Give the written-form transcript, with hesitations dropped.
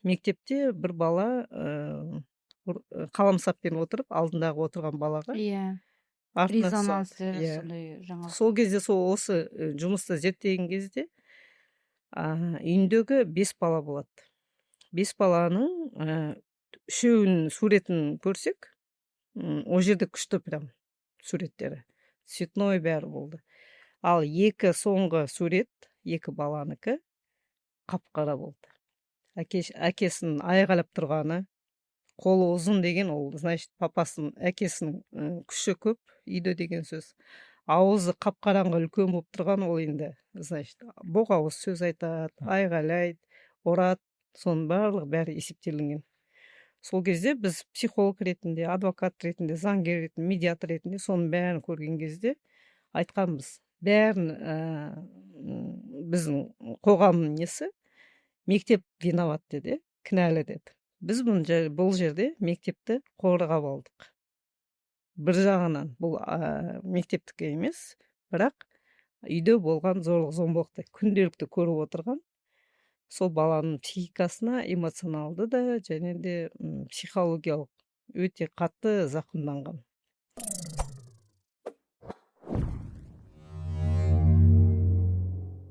Мектепте бір бала қаламсаппен отырып, алдындағы отырған балаға артына соқты. Резонансты Иә. сондай жаңалық. Сол кезде, сол осы жұмысты зерттеген кезде үйіндегі бес бала болады. Бес баланың үшеуінің суретін көрсек, ол жерде күшті прям суреттері, цветной, бәрі болды. Ал екі соңғы сурет, екі баланікі қап қара болды. Әкесінің айғайлап тұрғаны, қолы ұзын деген ол, значит, папасының, әкесінің күші көп үйде деген сөз. Ауызы қап қараңғы үлкен болып тұрған, ол енді, значит, боқауыз сөз айтады, айғайлайды, ұрады. Соның барлығы, бәрі есептелінген. Сол кезде біз психолог ретінде, адвокат ретінде, заңгер ретінде, медиатор ретінде соның бәрін көрген кезде айтқанбыз бәрін: біздің қоғамның несі, мектеп виноват деді, кінәлі деді. Біз бұны, бұл жерде мектепті қорғап алдық бір жағынан. Бұл мектептікі емес, бірақ үйде болған зорлық зомбылықты күнделікті көріп отырған сол баланың психикасына эмоционалды да және де психологиялық өте қатты зақымданған.